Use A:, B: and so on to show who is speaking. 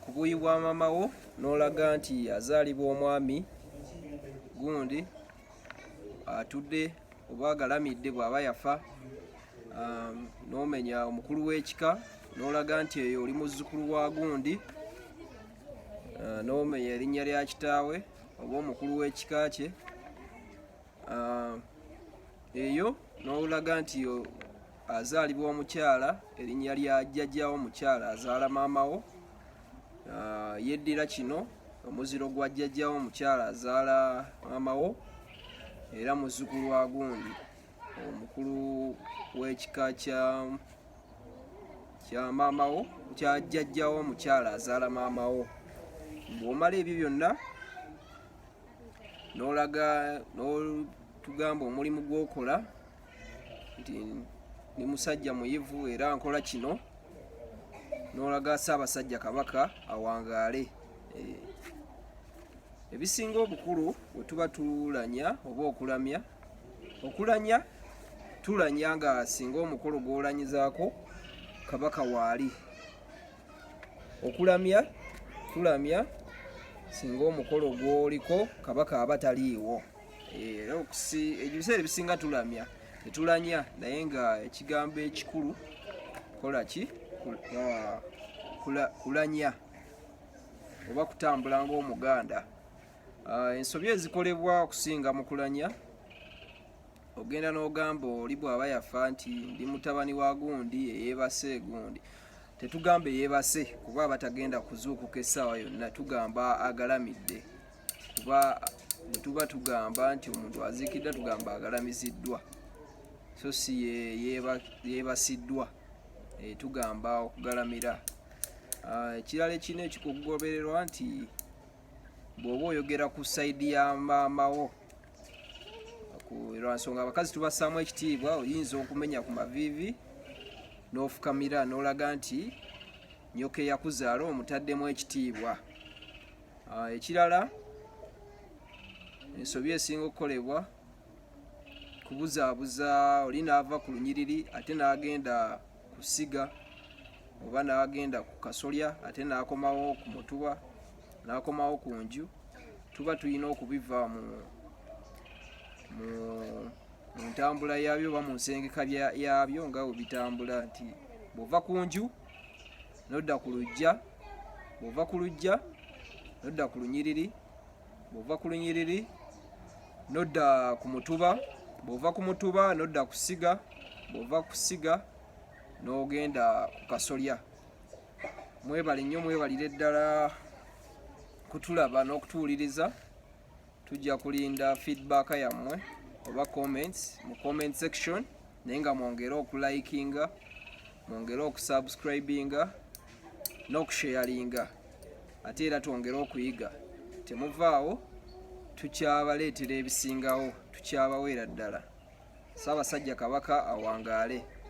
A: Ku buuyi bwa maama wo n'olaga nti azaalibwa omwami gundi atudde oba agalamidde bw'aba yafa, n'omenya omukulu w'ekika n'olaga nti eyo oli muzzukulu wa gundi, n'omenya erinnya lya kitaawe oba omukulu w'ekika kye. Eyo n'olaga nti azaalibwa omukyala, erinnya lya jjajjawo omukyala azaala maama wo, yeddira kino, omuziro gwa jjajjawo omukyala azaala maama wo, era muzzukulu wa gundi, omukulu w'ekika kya maama wo, kya jjajjawo omukyala azaala maama wo. Bw'omala ebyo byonna n'olaga n'otugamba omulimu gw'okola nti ndi musajja muyivu era nkola kino, n'olaga Ssaabasajja Kabaka awangaale. Ebisinga obukulu bwe tuba tulanya oba okulamya, okulanya tulanya nga singa omukolo gw'olanyizaako Kabaka waali. Okulamya tulamya singa omukolo gw'oliko Kabaka aba taliiwo. Era ebiseera ebisinga tulamya tetulanya, naye nga ekigambo ekikulu kola ki? Kulanya oba kutambula ng'Omuganda. Ensobi ezikolebwa okusinga mu kulanya, ogenda n'ogamba oli bw'aba yafa nti ndi mutabani wa gundi eyeebase gundi. Tetugamba eyeebase kuba aba tagenda kuzuukuka essaawa yonna, tugamba agalamidde, kuba bwe tuba tugamba nti omuntu aziikiddwa tugamba agalamiziddwa, so si yeebasiddwa. Tugamba okugalamira. Ekirala ekirina ekikugobererwa nti bw'oba oyogera ku side ya maama wo, lwansonga abakazi tubassaamu ekitiibwa, oyinza okumenya ku maviivi n'ofukamira n'olaga nti nyoka eyakuzaala omutaddemu ekitiibwa. Ekirala ensobi esinga okukolebwa kubuzaabuza, oli n'ava ku lunyiriri ate n'agenda ku ssiga oba n'agenda ku kasolya ate n'akomawo ku mutuba n'akomawo ku nju. Tuba tulina okubiva mu ntambula yaabyo oba mu nsengeka yaabyo nga bwe bitambula, nti bw'ova ku nju n'odda ku luggya, bw'ova ku luggya n'odda ku lunyiriri, bw'ova ku lunyiriri n'odda ku mutuba, bw'ova ku mutuba n'odda ku ssiga, bw'ova ku ssiga n'ogenda ku kasolya. Mwebale nnyo, mwebalire ddala kutulaba n'okutuwuliriza. Tujja kulinda feedback yammwe oba comments mu comment section, naye nga mwongere okulikinga, mwongere okusubscribinga n'okusharinga, ate era twongere okuyiga. Temuvaawo, tukyabaleetera ebisingawo, tukyabaweera ddala. Ssaabasajja Kabaka awangaale.